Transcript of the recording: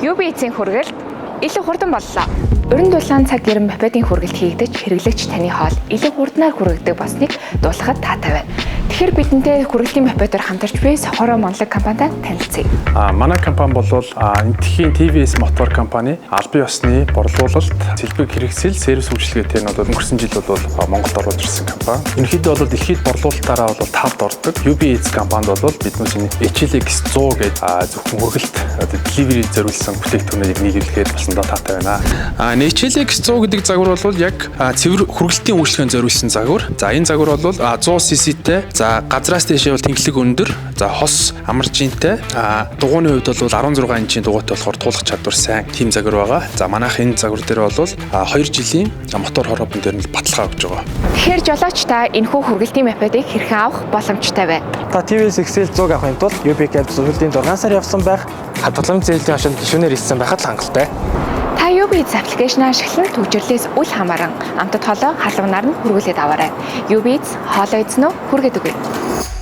UBC-ийн хүргэлт илүү хурдан боллоо. Өрн дулаан цаг 90 мопедын хүргэлт хийгдэж, хэрэглэгч таны хоол илүү хурднаар хүргэдэг болсныг дуулахад таатай байна. Тэгэхээр бидэнтэй хүргэлтийн мопедоор хамтарч буй Сохоро Монлог компанитай танилцъя. Манай компани бол Энэтхэгийн TVS Motor компани албан ёсны борлуулалт, сэлбэг хэрэгсэл, сервис үйлчилгээтэй нь бол өнгөрсөн жил бол Монголд оруулж ирсэн компани. Ерөнхийдөө бол дэлхийд борлуулалтаараа бол тавд ордог. UBS компанид бол биднээс энэ HLX 100 гэдэг зөвхөн хүргэлт, одоо delivery зориулсан бүтээгдэхүүнийг нийлүүлэхэд болсондоо таатай байна. Энэ HLX 100 гэдэг загвар бол яг цэвэр хүргэлтийн үйлчилгээнд зориулсан загвар. За, энэ загвар бол 100 cc-тэй. За, газраас дээшээ бол тэнхлэг өндөр. За, хос амар жинтэй. Дугуйны хувьд бол 16 инчийн дугуйтай болохоор туулах чадвар сайн тийм загвар байгаа. За, манайх энэ загвар дээр бол 2 жилийн мотор хорообон дээр нь баталгаа өгч байгаа. Тэгэхээр жолооч та энэхүү хүргэлтийн мопедыг хэрхэн авах боломжтой вэ? Та TVS XL 100 авахын тулд UB Cab сүүлийн 6 сар явсан байх, хадгаламж зээлийн хошинд гишүүнээр элссэн байхад л хангалттай. Та UBS application ашиглан түгжрэхээс үл хамааран амтат хоолоо халуунаар нь хүргүүлээд аваарай. UBS хоолоо эзэн үү, хүргээд өгье.